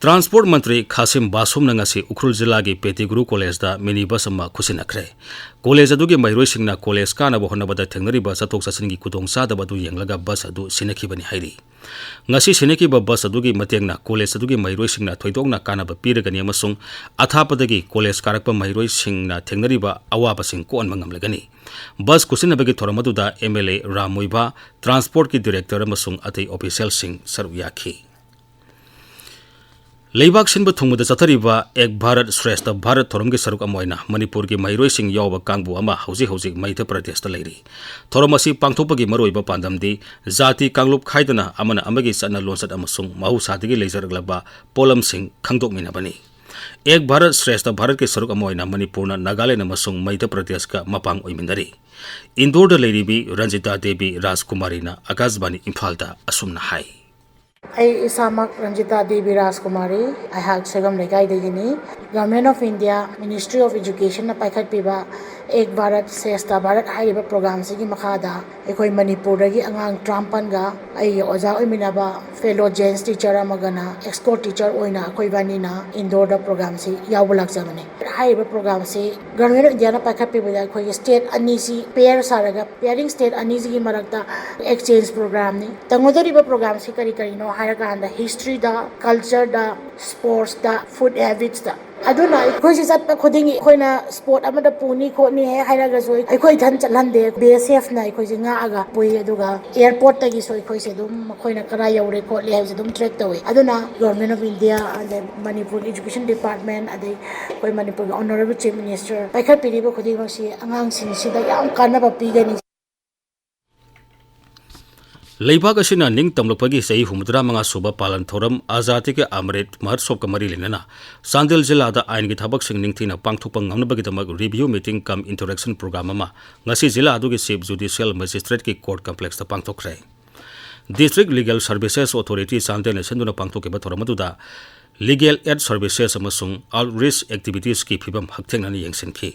ꯇ꯭ꯔꯥꯟꯁꯄꯣꯔꯠ ꯃꯟꯇ꯭ꯔꯤ ꯈꯥꯁꯤꯝ ꯕꯥꯁꯨꯝꯅ ꯉꯁꯤ ꯎꯈ꯭ꯔꯨꯜ ꯖꯤꯂꯥꯒꯤ ꯄꯦꯇꯤꯒꯨꯔꯨ ꯀꯣꯂꯦꯖꯇ ꯃꯤꯅꯤ ꯕꯁ ꯑꯃ ꯈꯨꯠꯁꯤꯟꯅꯈ꯭ꯔꯦ꯫ ꯀꯣꯂꯦꯖ ꯑꯗꯨꯒꯤ ꯃꯍꯩꯔꯣꯏꯁꯤꯡꯅ ꯀꯣꯂꯦꯖ ꯀꯥꯅꯕ ꯍꯣꯠꯅꯕꯗ ꯊꯦꯡꯅꯔꯤꯕ ꯆꯠꯊꯣꯛ ꯆꯠꯁꯤꯟꯒꯤ ꯈꯨꯗꯣꯡꯆꯥꯗꯕ ꯑꯗꯨ ꯌꯦꯡꯂꯒ ꯕꯁ ꯑꯗꯨ ꯁꯤꯟꯅꯈꯤꯕꯅꯤ ꯍꯥꯏꯔꯤ꯫ ꯉꯁꯤ ꯁꯤꯟꯅꯈꯤꯕ ꯕꯁ ꯑꯗꯨꯒꯤ ꯃꯇꯦꯡꯅ ꯀꯣꯂꯦꯖ ꯑꯗꯨꯒꯤ ꯃꯍꯩꯔꯣꯏꯁꯤꯡꯅ ꯊꯣꯏꯗꯣꯛꯅ ꯀꯥꯟꯅꯕ ꯄꯤꯔꯒꯅꯤ ꯑꯃꯁꯨꯡ ꯑꯊꯥꯞꯄꯗꯒꯤ ꯀꯣꯂꯦꯖ ꯀꯥꯔꯛꯄ ꯃꯍꯩꯔꯣꯏꯁꯤꯡꯅ ꯊꯦꯡꯅꯔꯤꯕ ꯑꯋꯥꯕꯁꯤꯡ ꯀꯣꯛꯍꯟꯕ ꯉꯝꯂꯒꯅꯤ꯫ ꯕꯁ ꯈꯨꯠꯁꯤꯟꯅꯕꯒꯤ ꯊꯧꯔꯝ ꯑꯗꯨꯗ M L A Ram Muivah, ꯇ꯭ꯔꯥꯟꯁꯄꯣꯔꯠꯀꯤ ꯗꯤꯔꯦꯛꯇꯔ ꯑꯃꯁꯨꯡ ꯑꯇꯩ ꯑꯣꯐꯤꯁꯤꯌꯦꯜꯁꯤꯡ ꯁꯔꯨꯛ ꯌꯥꯈꯤ꯫ ꯂꯩꯕꯥꯛ ꯁꯤꯟꯕ ꯊꯨꯡꯕꯗ ꯆꯠꯊꯔꯤꯕ ꯑꯦꯛ ꯚꯥꯔꯠ ꯁ꯭ꯔꯦꯁꯊ ꯚꯥꯔꯠ ꯊꯧꯔꯝꯒꯤ ꯁꯔꯨꯛ ꯑꯃ ꯑꯣꯏꯅ ꯃꯅꯤꯄꯨꯔꯒꯤ ꯃꯍꯩꯔꯣꯏꯁꯤꯡ ꯌꯥꯎꯕ ꯀꯥꯡꯕꯨ ꯑꯃ ꯍꯧꯖꯤꯛ ꯍꯧꯖꯤꯛ ꯃꯙ꯭ꯌ ꯄ꯭ꯔꯗꯦꯁꯇ ꯂꯩꯔꯤ꯫ ꯊꯧꯔꯝ ꯑꯁꯤ ꯄꯥꯡꯊꯣꯛꯄꯒꯤ ꯃꯔꯨꯑꯣꯏꯕ ꯄꯥꯟꯗꯝꯗꯤ ꯖꯥꯇꯤ ꯀꯥꯡꯂꯨꯞ ꯈꯥꯏꯗꯅ ꯑꯃꯅ ꯑꯃꯒꯤ ꯆꯠꯅ ꯂꯣꯟꯆꯠ ꯑꯃꯁꯨꯡ ꯃꯍꯧꯁꯥꯗꯒꯤ ꯂꯩꯖꯔꯛꯂꯕ ꯄꯣꯠꯂꯝꯁꯤꯡ ꯈꯪꯗꯣꯛꯃꯤꯟꯅꯕꯅꯤ꯫ ꯑꯦꯛ ꯚꯥꯔꯠ ꯁ꯭ꯔꯦꯁꯊ ꯚꯥꯔꯠꯀꯤ ꯁꯔꯨꯛ ꯑꯃ ꯑꯣꯏꯅ ꯃꯅꯤꯄꯨꯔꯅ ꯅꯥꯒꯥꯂꯦꯟ ꯑꯃꯁꯨꯡ ꯃꯙ꯭ꯌ ꯄ꯭ꯔꯗꯦꯁꯀ ꯃꯄꯥꯡ ꯑꯣꯏꯃꯤꯟꯅꯔꯤ꯫ ꯏꯟꯗꯣꯔꯗ ꯂꯩꯔꯤꯕꯤ ꯔꯟꯖꯤꯇꯥ ꯗꯦꯕꯤ ꯔꯥꯖꯀꯨꯃꯥꯔꯤꯅ ꯑꯀꯥꯁꯕꯥꯅꯤ ꯏꯝꯐꯥꯜꯗ ꯑꯁꯨꯝꯅ ꯍꯥꯏ꯫ ꯑꯩ ꯏꯁꯥꯃꯛ ꯔꯟꯖꯤꯇꯥ ꯗꯦꯕꯤ ꯔꯥꯖꯀꯨꯃꯥꯔꯤ, ꯑꯩꯍꯥꯛ ꯁꯣꯏꯒꯝ ꯂꯩꯀꯥꯏꯗꯒꯤꯅꯤ꯫ Government of India, Ministry of Education ꯅ ꯄꯥꯏꯈꯠꯄꯤꯕ ꯑꯦꯛ ꯚꯥꯔꯠ ꯁ꯭ꯔꯦꯁꯊ ꯚꯥꯔꯠ ꯍꯥꯏꯔꯤꯕ ꯄ꯭ꯔꯣꯒ꯭ꯔꯥꯝꯁꯤꯒꯤ ꯃꯈꯥꯗ ꯑꯩꯈꯣꯏ ꯃꯅꯤꯄꯨꯔꯗꯒꯤ ꯑꯉꯥꯡ ꯇꯔꯥꯃꯥꯄꯟꯒ ꯑꯩꯒꯤ ꯑꯣꯖꯥ ꯑꯣꯏꯃꯤꯟꯅꯕ fellow gents teacher ꯑꯃꯒꯅ escort teacher ꯑꯣꯏꯅ ꯑꯩꯈꯣꯏ ꯏꯕꯥꯅꯤꯅ ꯏꯟꯗꯣꯔꯗ ꯄ꯭ꯔꯣꯒ꯭ꯔꯥꯝꯁꯤ ꯌꯥꯎꯕ ꯂꯥꯛꯆꯕꯅꯤ꯫ ꯍꯥꯏꯔꯤꯕ ꯄ꯭ꯔꯣꯒ꯭ꯔꯥꯝꯁꯤ Government of India ꯅ ꯄꯥꯏꯈꯠꯄꯤꯕꯗ ꯑꯩꯈꯣꯏꯒꯤ state ꯑꯅꯤꯁꯤ pair ꯁꯥꯔꯒ, pairing state ꯑꯅꯤꯁꯤꯒꯤ ꯃꯔꯛꯇ exchange program ꯅꯤ꯫ ꯇꯧꯅꯗꯣꯔꯤꯕ ꯄ꯭ꯔꯣꯒ꯭ꯔꯥꯝꯁꯤ ꯀꯔꯤ ꯀꯔꯤꯅꯣ ꯍꯥꯏꯔꯀꯥꯟꯗ history ꯗ, culture ꯗ, sports ꯇ, food habits ꯇ꯫ ꯑꯗꯨꯅ ꯑꯩꯈꯣꯏꯁꯤ ꯆꯠꯄ ꯈꯨꯗꯤꯡꯒꯤ ꯑꯩꯈꯣꯏꯅ spot ꯑꯃꯗ ꯄꯨꯅꯤ ꯈꯣꯠꯅꯤ ꯍꯦꯛ ꯍꯥꯏꯔꯒꯁꯨ ꯑꯩꯈꯣꯏ ꯏꯊꯟ ꯆꯠꯍꯟꯗꯦ꯫ B S F ꯅ ꯑꯩꯈꯣꯏꯁꯦ ꯉꯥꯛꯑꯒ ꯄꯨꯏ, ꯑꯗꯨꯒ airport ꯇꯒꯤꯁꯨ ꯑꯩꯈꯣꯏꯁꯦ ꯑꯗꯨꯝ ꯃꯈꯣꯏꯅ ꯀꯗꯥꯏ ꯌꯧꯔꯦ ꯈꯣꯠꯂꯦ ꯍꯥꯏꯕꯁꯦ ꯑꯗꯨꯝ track ꯇꯧꯏ꯫ ꯑꯗꯨꯅ Government of India, ꯑꯗꯩ ꯃꯅꯤꯄꯨꯔ Education Department, ꯑꯗꯩ ꯑꯩꯈꯣꯏ ꯃꯅꯤꯄꯨꯔꯒꯤ Honourable Chief Minister ꯄꯥꯏꯈꯠꯄꯤꯔꯤꯕ ꯈꯨꯗꯤꯡꯃꯛꯁꯤ ꯑꯉꯥꯡꯁꯤꯡꯁꯤꯗ ꯌꯥꯝ ꯀꯥꯟꯅꯕ ꯄꯤꯒꯅꯤ꯫ ꯂꯩꯕꯥꯛ ꯑꯁꯤꯅ ꯅꯤꯡꯇꯝꯂꯛꯄꯒꯤ ꯆꯍꯤ ꯍꯨꯝꯐꯨꯇꯔꯥ ꯃꯉꯥ ꯁꯨꯕ ꯄꯥꯂꯟ ꯊꯧꯔꯝ ꯑꯖꯥꯗꯤ ꯀꯤ ꯑꯃ꯭ꯔꯤꯠ ꯃꯍꯣꯠꯁꯣꯕꯀ ꯃꯔꯤ ꯂꯩꯅꯅ ꯆꯥꯟꯗꯦꯜ ꯖꯤꯂꯥꯗ ꯑꯥꯏꯟꯒꯤ ꯊꯕꯛꯁꯤꯡ ꯅꯤꯡꯊꯤꯅ ꯄꯥꯡꯊꯣꯛꯄ ꯉꯝꯅꯕꯒꯤꯗꯃꯛ review meeting cum interaction program ꯑꯃ ꯉꯁꯤ ꯖꯤꯂꯥ ꯑꯗꯨꯒꯤ Chief Judicial Magistrate ꯀꯤ court complex ꯇ ꯄꯥꯡꯊꯣꯛꯈ꯭ꯔꯦ꯫ District Legal Services Authority ꯆꯥꯟꯗꯦꯜꯅ ꯁꯤꯟꯗꯨꯅ ꯄꯥꯡꯊꯣꯛꯈꯤꯕ ꯊꯧꯔꯝ ꯑꯗꯨꯗ legal aid services ꯑꯃꯁꯨꯡ outreach activities ꯀꯤ ꯐꯤꯕꯝ ꯍꯛꯊꯦꯡꯅꯅ ꯌꯦꯡꯁꯤꯟꯈꯤ꯫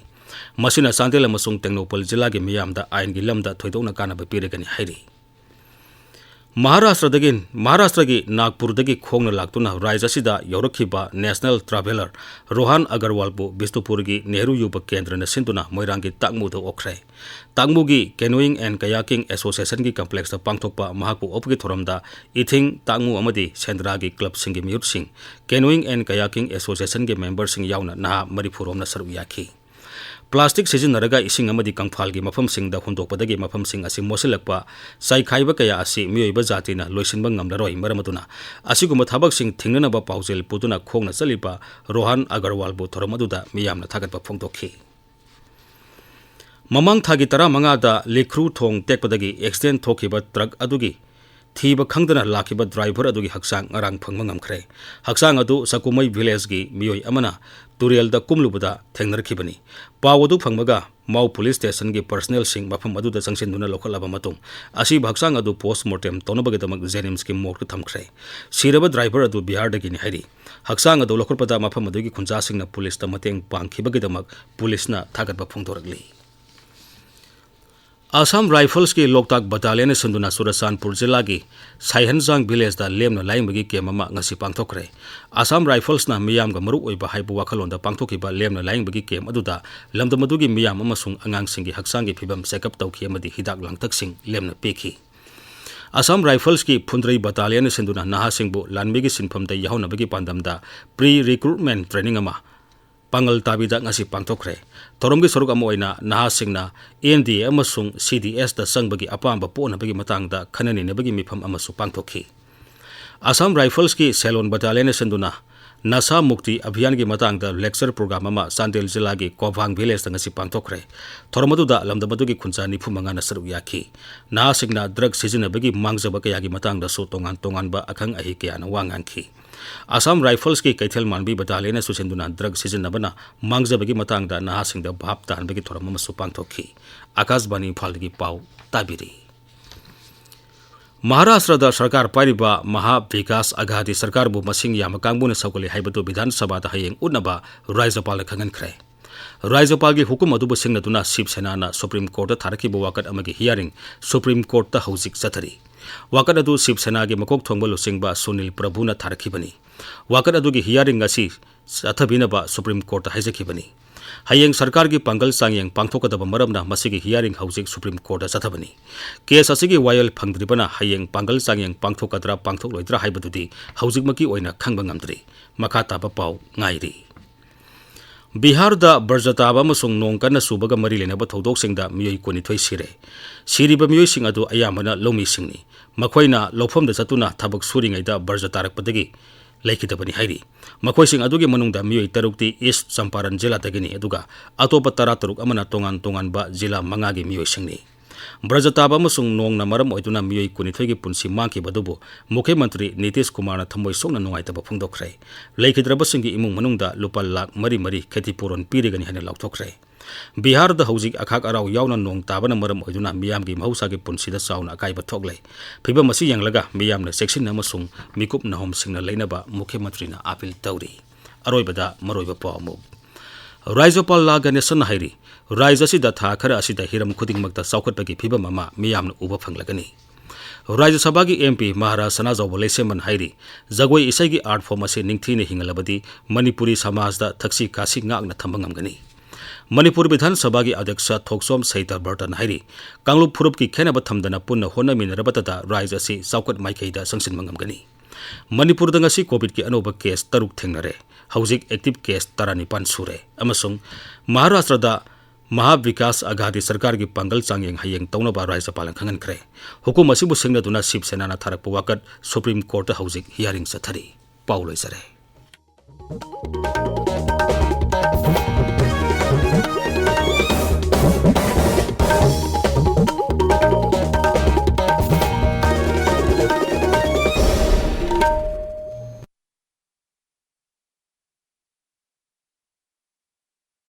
ꯃꯁꯤꯅ ꯆꯥꯟꯗꯦꯜ ꯑꯃꯁꯨꯡ ꯇꯦꯡꯅꯧꯄꯜ ꯖꯤꯂꯥꯒꯤ ꯃꯤꯌꯥꯝꯗ ꯑꯥꯏꯟꯒꯤ ꯂꯝꯗ ꯊꯣꯏꯗꯣꯛꯅ ꯀꯥꯟꯅꯕ ꯄꯤꯔꯒꯅꯤ ꯍꯥꯏꯔꯤ꯫ ꯃꯍꯥꯔꯥꯁꯇ꯭ꯔꯗꯒꯤ, ꯃꯍꯥꯔꯥꯁꯇ꯭ꯔꯒꯤ ꯅꯥꯒꯄꯨꯔꯗꯒꯤ ꯈꯣꯡꯅ ꯂꯥꯛꯇꯨꯅ ꯔꯥꯖ꯭ꯌ ꯑꯁꯤꯗ ꯌꯧꯔꯛꯈꯤꯕ national traveller ꯔꯣꯍꯥꯟ ꯑꯒꯔꯋꯥꯜꯕꯨ ꯕꯤꯁꯅꯨꯄꯨꯔꯒꯤ ꯅꯦꯍꯔꯨ ꯌꯨꯕ ꯀꯦꯟꯗ꯭ꯔꯅ ꯁꯤꯟꯗꯨꯅ ꯃꯣꯏꯔꯥꯡꯒꯤ ꯇꯥꯛꯃꯨꯗ ꯑꯣꯛꯈ꯭ꯔꯦ꯫ ꯇꯥꯛꯃꯨꯒꯤ Canoeing and Kayaking Association ꯒꯤ complex ꯇ ꯄꯥꯡꯊꯣꯛꯄ ꯃꯍꯥꯛꯄꯨ ꯑꯣꯛꯄꯒꯤ ꯊꯧꯔꯝꯗ ꯏꯊꯤꯡ, ꯇꯥꯛꯃꯨ ꯑꯃꯗꯤ ꯁꯦꯟꯗ꯭ꯔꯥꯒꯤ club ꯁꯤꯡꯒꯤ ꯃꯤꯍꯨꯠꯁꯤꯡ, Canoeing and Kayaking Association ꯒꯤ member ꯁꯤꯡ ꯌꯥꯎꯅ ꯅꯍꯥ ꯃꯔꯤꯐꯨ ꯔꯣꯝꯅ ꯁꯔꯨꯛ ꯌꯥꯈꯤ꯫ Plastic ꯁꯤꯖꯤꯟꯅꯔꯒ ꯏꯁꯤꯡ ꯑꯃꯗꯤ ꯀꯪꯐꯥꯜꯒꯤ ꯃꯐꯝꯁꯤꯡꯗ ꯍꯨꯟꯗꯣꯛꯄꯗꯒꯤ ꯃꯐꯝꯁꯤꯡ ꯑꯁꯤ ꯃꯣꯠꯁꯤꯜꯂꯛꯄ, ꯆꯥꯏꯈꯥꯏꯕ ꯀꯌꯥ ꯑꯁꯤ ꯃꯤꯑꯣꯏꯕ ꯖꯥꯇꯤꯅ ꯂꯣꯏꯁꯤꯟꯕ ꯉꯝꯂꯔꯣꯏ꯫ ꯃꯔꯝ ꯑꯗꯨꯅ ꯑꯁꯤꯒꯨꯝꯕ ꯊꯕꯛꯁꯤꯡ ꯊꯤꯡꯅꯅꯕ ꯄꯥꯎꯖꯦꯜ ꯄꯨꯗꯨꯅ ꯈꯣꯡꯅ ꯆꯠꯂꯤꯕ ꯔꯣꯍꯥꯟ ꯑꯒꯔꯋꯥꯜꯕꯨ ꯊꯧꯔꯝ ꯑꯗꯨꯗ ꯃꯤꯌꯥꯝꯅ ꯊꯥꯒꯠꯄ ꯐꯣꯡꯗꯣꯛꯈꯤ꯫ ꯃꯃꯥꯡ ꯊꯥꯒꯤ ꯇꯔꯥꯃꯉꯥꯗ ꯂꯤꯈ꯭ꯔꯨ ꯊꯣꯡ ꯇꯦꯛꯄꯗꯒꯤ accident ꯊꯣꯛꯈꯤꯕ truck ꯑꯗꯨꯒꯤ ꯊꯤꯕ ꯈꯪꯗꯅ ꯂꯥꯛꯈꯤꯕ driver ꯑꯗꯨꯒꯤ ꯍꯛꯆꯥꯡ ꯉꯔꯥꯡ ꯐꯪꯕ ꯉꯝꯈ꯭ꯔꯦ꯫ ꯍꯛꯆꯥꯡ ꯑꯗꯨ ꯁꯀꯨꯃꯩ village ꯀꯤ ꯃꯤꯑꯣꯏ ꯑꯃꯅ ꯇꯨꯔꯦꯜꯗ ꯀꯨꯝꯂꯨꯕꯗ ꯊꯦꯡꯅꯔꯛꯈꯤꯕꯅꯤ꯫ ꯄꯥꯎ ꯑꯗꯨ ꯐꯪꯕꯒ ꯃꯥꯎ police station ꯒꯤ personnel ꯁꯤꯡ ꯃꯐꯝ ꯑꯗꯨꯗ ꯆꯪꯁꯤꯟꯗꯨꯅ ꯂꯧꯈꯠꯂꯕ ꯃꯇꯨꯡ, ꯑꯁꯤꯕ ꯍꯛꯆꯥꯡ ꯑꯗꯨ post mortem ꯇꯧꯅꯕꯒꯤꯗꯃꯛ JNIMS ꯀꯤ morgue ꯇ ꯊꯝꯈ꯭ꯔꯦ꯫ ꯁꯤꯔꯕ driver ꯑꯗꯨ ꯕꯤꯍꯥꯔꯗꯒꯤꯅꯤ ꯍꯥꯏꯔꯤ꯫ ꯍꯛꯆꯥꯡ ꯑꯗꯨ ꯂꯧꯈꯠꯄꯗ ꯃꯐꯝ ꯑꯗꯨꯒꯤ ꯈꯨꯟꯖꯥꯁꯤꯡꯅ police ꯇ ꯃꯇꯦꯡ ꯄꯥꯡꯈꯤꯕꯒꯤꯗꯃꯛ police ꯅ ꯊꯥꯒꯠꯄ ꯐꯣꯡꯗꯣꯔꯛꯂꯤ꯫ Assam Rifles ꯀꯤ ꯂꯣꯛꯇꯥꯛ battalion ꯅ ꯁꯤꯟꯗꯨꯅ ꯆꯨꯔꯆꯥꯟꯄꯨꯔ ꯖꯤꯂꯥꯒꯤ ꯁꯥꯏꯍꯟꯖꯥꯡ village ꯇ ꯂꯦꯝꯅ ꯂꯥꯌꯦꯡꯕꯒꯤ camp ꯑꯃ ꯉꯁꯤ ꯄꯥꯡꯊꯣꯛꯈ꯭ꯔꯦ꯫ Assam Rifles ꯅ ꯃꯤꯌꯥꯝꯒ ꯃꯔꯨ ꯑꯣꯏꯕ ꯍꯥꯏꯕ ꯋꯥꯈꯜꯂꯣꯟꯗ ꯄꯥꯡꯊꯣꯛꯈꯤꯕ ꯂꯦꯝꯅ ꯂꯥꯌꯦꯡꯕꯒꯤ camp ꯑꯗꯨꯗ ꯂꯝꯗꯝ ꯑꯗꯨꯒꯤ ꯃꯤꯌꯥꯝ ꯑꯃꯁꯨꯡ ꯑꯉꯥꯡꯁꯤꯡꯒꯤ ꯍꯛꯆꯥꯡꯒꯤ ꯐꯤꯕꯝ check up ꯇꯧꯈꯤ ꯑꯃꯗꯤ ꯍꯤꯗꯥꯛ ꯂꯥꯡꯊꯛꯁꯤꯡ ꯂꯦꯝꯅ ꯄꯤꯈꯤ꯫ Assam Rifles ꯀꯤ ꯐꯨꯟꯗ꯭ꯔꯩ battalion ꯅ ꯁꯤꯟꯗꯨꯅ ꯅꯍꯥꯁꯤꯡꯕꯨ ꯂꯥꯟꯃꯤꯒꯤ ꯁꯤꯟꯐꯝꯗ ꯌꯥꯎꯍꯟꯅꯕꯒꯤ ꯄꯥꯟꯗꯝꯗ pre recruitment training ꯑꯃ ꯄꯥꯡꯒꯜ ꯇꯥꯕꯤꯗ ꯉꯁꯤ ꯄꯥꯡꯊꯣꯛꯈ꯭ꯔꯦ꯫ ꯊꯧꯔꯝꯒꯤ ꯁꯔꯨꯛ ꯑꯃ ꯑꯣꯏꯅ ꯅꯍꯥꯁꯤꯡꯅ N D A ꯑꯃꯁꯨꯡ C D S ꯇ ꯆꯪꯕꯒꯤ ꯑꯄꯥꯝꯕ ꯄꯣꯛꯅꯕꯒꯤ ꯃꯇꯥꯡꯗ ꯈꯟꯅ ꯅꯩꯅꯕꯒꯤ ꯃꯤꯐꯝ ꯑꯃꯁꯨ ꯄꯥꯡꯊꯣꯛꯈꯤ꯫ Assam Rifles ꯀꯤ Salon battalion ꯅ ꯁꯤꯟꯗꯨꯅ ꯅꯁꯥ ꯃꯨꯛꯇꯤ ꯑꯚꯤꯌꯥꯟꯒꯤ ꯃꯇꯥꯡꯗ lecture program ꯑꯃ ꯆꯥꯟꯗꯦꯜ ꯖꯤꯂꯥꯒꯤ ꯀꯣꯚꯥꯡ village ꯇ ꯉꯁꯤ ꯄꯥꯡꯊꯣꯛꯈ꯭ꯔꯦ꯫ ꯊꯧꯔꯝ ꯑꯗꯨꯗ ꯂꯝꯗꯝ ꯑꯗꯨꯒꯤ ꯈꯨꯟꯖꯥ ꯅꯤꯐꯨ ꯃꯉꯥꯅ ꯁꯔꯨꯛ ꯌꯥꯈꯤ꯫ ꯅꯍꯥꯁꯤꯡꯅ drug ꯁꯤꯖꯤꯟꯅꯕꯒꯤ ꯃꯥꯡꯖꯕ ꯀꯌꯥꯒꯤ ꯃꯇꯥꯡꯗꯁꯨ ꯇꯣꯉꯥꯟ ꯇꯣꯉꯥꯟꯕ ꯑꯈꯪ ꯑꯍꯩ ꯀꯌꯥꯅ ꯋꯥ ꯉꯥꯡꯈꯤ꯫ ꯑꯁꯥꯝ Rifles ꯀꯤ ꯀꯩꯊꯦꯜ ꯃꯥꯟꯕꯤ battalion ꯅ ꯆꯨꯁꯤꯟꯗꯨꯅ drug ꯁꯤꯖꯤꯟꯅꯕꯅ ꯃꯥꯡꯖꯕꯒꯤ ꯃꯇꯥꯡꯗ ꯅꯍꯥꯁꯤꯡꯗ ꯚꯥꯞ ꯇꯥꯍꯟꯕꯒꯤ ꯊꯧꯔꯝ ꯑꯃꯁꯨ ꯄꯥꯡꯊꯣꯛꯈꯤ꯫ ꯑꯀꯥꯁꯕꯥꯅꯤ ꯏꯝꯐꯥꯜꯗꯒꯤ ꯄꯥꯎ ꯇꯥꯕꯤꯔꯤ꯫ ꯃꯍꯥꯔꯥꯁꯇ꯭ꯔꯗ ꯁꯔꯀꯥꯔ ꯄꯥꯏꯔꯤꯕ ꯃꯍꯥ ꯕꯤꯀꯥꯁ ꯑꯘꯥꯗꯤ ꯁꯔꯀꯥꯔꯕꯨ ꯃꯁꯤꯡ ꯌꯥꯝꯕ ꯀꯥꯡꯕꯨꯅ ꯁꯧꯒꯠꯂꯤ ꯍꯥꯏꯕꯗꯨ ꯕꯤꯙꯥꯟ ꯁꯚꯥꯗ ꯍꯌꯦꯡ ꯎꯠꯅꯕ ꯔꯥꯖ꯭ꯌꯄꯥꯜꯅ ꯈꯪꯍꯟꯈ꯭ꯔꯦ꯫ ꯔꯥꯖ꯭ꯌꯄꯥꯜꯒꯤ ꯍꯨꯀꯨꯝ ꯑꯗꯨꯕꯨ ꯁꯤꯡꯅꯗꯨꯅ ꯁꯤꯕ ꯁꯦꯅꯥꯅ ꯁꯨꯄ꯭ꯔꯤꯝ ꯀꯣꯔꯠꯇ ꯊꯥꯔꯛꯈꯤꯕ ꯋꯥꯀꯠ ꯑꯃꯒꯤ hearing ꯁꯨꯄ꯭ꯔꯤꯝ ꯀꯣꯔꯠꯇ ꯍꯧꯖꯤꯛ ꯆꯠꯊꯔꯤ꯫ ꯋꯥꯀꯠ ꯑꯗꯨ ꯁꯤꯕ ꯁꯦꯅꯥꯒꯤ ꯃꯀꯣꯛ ꯊꯣꯡꯕ ꯂꯨꯆꯤꯡꯕ ꯁꯨꯅꯤꯜ ꯄ꯭ꯔꯚꯨꯅ ꯊꯥꯔꯛꯈꯤꯕꯅꯤ꯫ ꯋꯥꯀꯠ ꯑꯗꯨꯒꯤ hearing ꯉꯁꯤ ꯆꯠꯊꯕꯤꯅꯕ ꯁꯨꯄ꯭ꯔꯤꯝ ꯀꯣꯔꯠꯇ ꯍꯥꯏꯖꯈꯤꯕꯅꯤ꯫ ꯍꯌꯦꯡ ꯁꯔꯀꯥꯔꯒꯤ ꯄꯥꯡꯒꯜ ꯆꯥꯡꯌꯦꯡ ꯄꯥꯡꯊꯣꯛꯀꯗꯕ ꯃꯔꯝꯅ ꯃꯁꯤꯒꯤ hearing ꯍꯧꯖꯤꯛ ꯁꯨꯄ꯭ꯔꯤꯝ ꯀꯣꯔꯠꯇ ꯆꯠꯊꯕꯅꯤ꯫ Case ꯑꯁꯤꯒꯤ ꯋꯥꯌꯦꯜ ꯐꯪꯗ꯭ꯔꯤꯕꯅ ꯍꯌꯦꯡ ꯄꯥꯡꯒꯜ ꯆꯥꯡꯌꯦꯡ ꯄꯥꯡꯊꯣꯛꯀꯗ꯭ꯔꯥ ꯄꯥꯡꯊꯣꯛꯂꯣꯏꯗ꯭ꯔꯥ ꯍꯥꯏꯕꯗꯨꯗꯤ ꯍꯧꯖꯤꯛꯃꯛꯀꯤ ꯑꯣꯏꯅ ꯈꯪꯕ ꯉꯝꯗ꯭ꯔꯤ꯫ ꯃꯈꯥ ꯇꯥꯕ ꯄꯥꯎ ꯉꯥꯏꯔꯤ꯫ ꯕꯤꯍꯥꯔꯗ ꯕ꯭ꯔꯖ ꯇꯥꯕ ꯑꯃꯁꯨꯡ ꯅꯣꯡ ꯀꯟꯅ ꯆꯨꯕꯒ ꯃꯔꯤ ꯂꯩꯅꯕ ꯊꯧꯗꯣꯛꯁꯤꯡꯗ ꯃꯤꯑꯣꯏ ꯀꯨꯟꯅꯤꯊꯣꯏ ꯁꯤꯔꯦ꯫ ꯁꯤꯔꯤꯕ ꯃꯤꯑꯣꯏꯁꯤꯡ ꯑꯗꯨ ꯑꯌꯥꯝꯕꯅ ꯂꯧꯃꯤꯁꯤꯡꯅꯤ꯫ ꯃꯈꯣꯏꯅ ꯂꯧꯐꯝꯗ ꯆꯠꯇꯨꯅ ꯊꯕꯛ ꯁꯨꯔꯤꯉꯩꯗ ꯕ꯭ꯔꯖ ꯇꯥꯔꯛꯄꯗꯒꯤ ꯂꯩꯈꯤꯗꯕꯅꯤ ꯍꯥꯏꯔꯤ꯫ ꯃꯈꯣꯏꯁꯤꯡ ꯑꯗꯨꯒꯤ ꯃꯅꯨꯡꯗ ꯃꯤꯑꯣꯏ ꯇꯔꯨꯛꯇꯤ ꯏꯁ ꯆꯝꯄꯥꯔꯟ ꯖꯤꯂꯥꯗꯒꯤꯅꯤ, ꯑꯗꯨꯒ ꯑꯇꯣꯞꯄ ꯇꯔꯥꯇꯔꯨꯛ ꯑꯃꯅ ꯇꯣꯉꯥꯟ ꯇꯣꯉꯥꯟꯕ ꯖꯤꯂꯥ ꯃꯉꯥꯒꯤ ꯃꯤꯑꯣꯏꯁꯤꯡꯅꯤ꯫ ꯕ꯭ꯔꯖ ꯇꯥꯕ ꯑꯃꯁꯨꯡ ꯅꯣꯡꯅ ꯃꯔꯝ ꯑꯣꯏꯗꯨꯅ ꯃꯤꯑꯣꯏ ꯀꯨꯟꯅꯤꯊꯣꯏꯒꯤ ꯄꯨꯟꯁꯤ ꯃꯥꯡꯈꯤꯕ ꯑꯗꯨꯕꯨ ꯃꯨꯈ꯭ꯌ ꯃꯟꯇ꯭ꯔꯤ ꯅꯤꯇꯤꯁ ꯀꯨꯃꯥꯔꯅ ꯊꯃꯣꯏ ꯁꯣꯛꯅ ꯅꯨꯡꯉꯥꯏꯇꯕ ꯐꯣꯡꯗꯣꯛꯈ꯭ꯔꯦ꯫ ꯂꯩꯈꯤꯗ꯭ꯔꯕꯁꯤꯡꯒꯤ ꯏꯃꯨꯡ ꯃꯅꯨꯡꯗ ꯂꯨꯄꯥ ꯂꯥꯈ ꯃꯔꯤ ꯃꯔꯤ ꯈꯦꯇꯤꯄꯨꯔꯣꯟ ꯄꯤꯔꯒꯅꯤ ꯍꯥꯏꯅ ꯂꯥꯎꯊꯣꯛꯈ꯭ꯔꯦ꯫ ꯕꯤꯍꯥꯔꯗ ꯍꯧꯖꯤꯛ ꯑꯈꯥꯛ ꯑꯔꯥꯎ ꯌꯥꯎꯅ ꯅꯣꯡ ꯇꯥꯕꯅ ꯃꯔꯝ ꯑꯣꯏꯗꯨꯅ ꯃꯤꯌꯥꯝꯒꯤ ꯃꯍꯧꯁꯥꯒꯤ ꯄꯨꯟꯁꯤꯗ ꯆꯥꯎꯅ ꯑꯀꯥꯏꯕ ꯊꯣꯛꯂꯦ꯫ ꯐꯤꯚꯝ ꯑꯁꯤ ꯌꯦꯡꯂꯒ ꯃꯤꯌꯥꯝꯅ ꯆꯦꯛꯁꯤꯟꯅ ꯑꯃꯁꯨꯡ ꯃꯤꯀꯨꯞ ꯅꯥꯍꯣꯝ ꯁꯤꯡꯅ ꯂꯩꯅꯕ ꯃꯨꯈ꯭ꯌ ꯃꯟꯇ꯭ꯔꯤꯅ ꯑꯥꯄꯤꯜ ꯇꯧꯔꯤ꯫ ꯑꯔꯣꯏꯕꯗ ꯃꯔꯨꯑꯣꯏꯕ ꯄꯥꯎ ꯑꯃꯨꯛ꯫ ꯔꯥꯖ꯭ꯌꯄꯥꯜ ꯂꯥ ꯒꯅꯦꯁꯟꯅ ꯍꯥꯏꯔꯤ, ꯔꯥꯖ꯭ꯌ ꯑꯁꯤꯗ ꯊꯥ ꯈꯔ ꯑꯁꯤꯗ ꯍꯤꯔꯝ ꯈꯨꯗꯤꯡꯃꯛꯇ ꯆꯥꯎꯈꯠꯄꯒꯤ ꯐꯤꯚꯝ ꯑꯃ ꯃꯤꯌꯥꯝꯅ ꯎꯕ ꯐꯪꯂꯒꯅꯤ꯫ ꯔꯥꯖ꯭ꯌ ꯁꯚꯥꯒꯤ MP ꯃꯍꯥꯔꯥꯖ ꯁꯅꯥꯖꯥꯎꯕ ꯂꯩꯁꯦꯝꯕꯟ ꯍꯥꯏꯔꯤ, ꯖꯒꯣꯏ ꯏꯁꯩꯒꯤ art form ꯑꯁꯤ ꯅꯤꯡꯊꯤꯅ ꯍꯤꯡꯍꯜꯂꯕꯗꯤ ꯃꯅꯤꯄꯨꯔꯤ ꯁꯃꯥꯖꯗ ꯊꯛꯁꯤ ꯈꯥꯁꯤ ꯉꯥꯛꯅ ꯊꯝꯕ ꯉꯝꯒꯅꯤ꯫ ꯃꯅꯤꯄꯨꯔ ꯕꯤꯙꯥꯟ ꯁꯚꯥꯒꯤ ꯑꯗ꯭ꯌꯛꯁ ꯊꯣꯛꯆꯣꯝ ꯁꯩꯇꯥꯕ꯭ꯔꯇꯟ ꯍꯥꯏꯔꯤ, ꯀꯥꯡꯂꯨꯞ ꯐꯨꯔꯨꯞꯀꯤ ꯈꯦꯠꯅꯕ ꯊꯝꯗꯅ ꯄꯨꯟꯅ ꯍꯣꯠꯅꯃꯤꯟꯅꯔꯕꯇꯗ ꯔꯥꯖ꯭ꯌ ꯑꯁꯤ ꯆꯥꯎꯈꯠ ꯃꯥꯏꯀꯩꯗ ꯆꯪꯁꯤꯟꯕ ꯉꯝꯒꯅꯤ꯫ ꯃꯅꯤꯄꯨꯔꯗ ꯉꯁꯤ COVIDꯀꯤ ꯑꯅꯧꯕ case ꯇꯔꯨꯛ ꯊꯦꯡꯅꯔꯦ꯫ ꯍꯧꯖꯤꯛ active case ꯇꯔꯥꯅꯤꯄꯥꯟ ꯁꯨꯔꯦ꯫ ꯑꯃꯁꯨꯡ ꯃꯍꯥꯔꯥꯁꯇ꯭ꯔꯗ ꯃꯍꯥ ꯕꯤꯀꯥꯁ ꯑꯘꯥꯗꯤ ꯁꯔꯀꯥꯔꯒꯤ ꯄꯥꯡꯒꯜ ꯆꯥꯡꯌꯦꯡ ꯍꯌꯦꯡ ꯇꯧꯅꯕ ꯔꯥꯖ꯭ꯌꯄꯥꯜꯅ ꯈꯪꯍꯟꯈ꯭ꯔꯦ꯫ ꯍꯨꯀꯨꯝ ꯑꯁꯤꯕꯨ ꯁꯤꯡꯅꯗꯨꯅ ꯁꯤꯕ ꯁꯦꯅꯥꯅ ꯊꯥꯔꯛꯄ ꯋꯥꯀꯠ ꯁꯨꯄ꯭ꯔꯤꯝ ꯀꯣꯔꯠꯇ ꯍꯧꯖꯤꯛ hearing ꯆꯠꯊꯔꯤ꯫ ꯄꯥꯎ ꯂꯣꯏꯖꯔꯦ꯫